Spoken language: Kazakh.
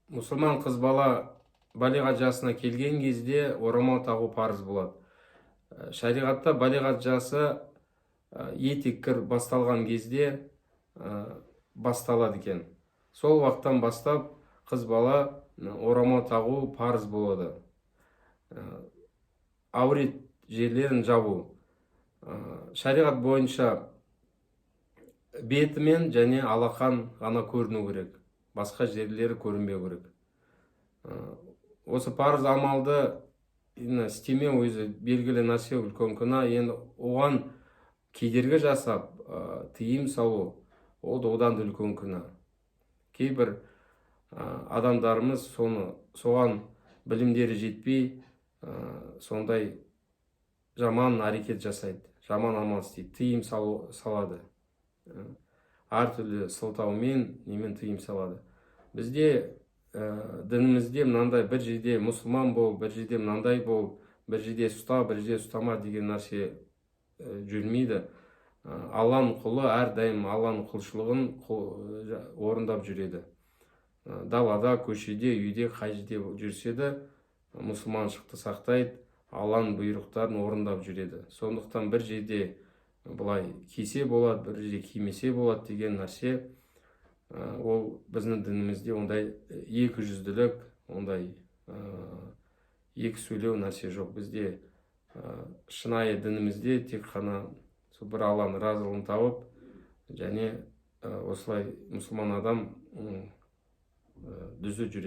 Мұсылман қыз бала балиғат жасына келген кезде орамал тағу парыз болады. Шариғатта балиғат жасы етеккір басталған кезде басталады екен. Сол уақыттан бастап қыз бала орамал тағу парыз болады. Аурет жерлерін жабу. Шариғат бойынша бетімен және алақан ғана көріну керек, басқа жерлері көрінбеу керек. Осы парыз амалды енді істемеу өзі белгілі нәрсе, үлкен күнә. Енді оған кедергі жасап, тыйым салу, ол да одан да үлкен күнә. Кейбір адамдарымыз соны, соған білімдері жетпей, сондай жаман әрекет жасайды, жаман амал істейді, тыйым салады. Әртүрлі сылтаумен, немен тыйым салады. Бізде дінімізде мынандай бір жерде мұсылман бол, бір жерде мынандай бол, бір жерде ұста, бір жерде ұстама деген нәрсе жүрмейді. Алланың құлы әрдайым Алланың құлшылығын орындап жүреді. Далада, көшеде, үйде, қай жерде жүрсе де, мұсылманшылықты сақтайды, Алланың бұйрықтарын орындап жүреді. Сондықтан бір жерде былай кисе болады, бір жерде кимесе болады деген нәрсе, ол біздің дінімізде ондай екі жүзділік, ондай екі сөйлеу нәрсе жоқ. Бізде шынайы дінімізде тек қана сол бір Алланың разылығын тауып және осылай мұсылман адам түзу жүреді.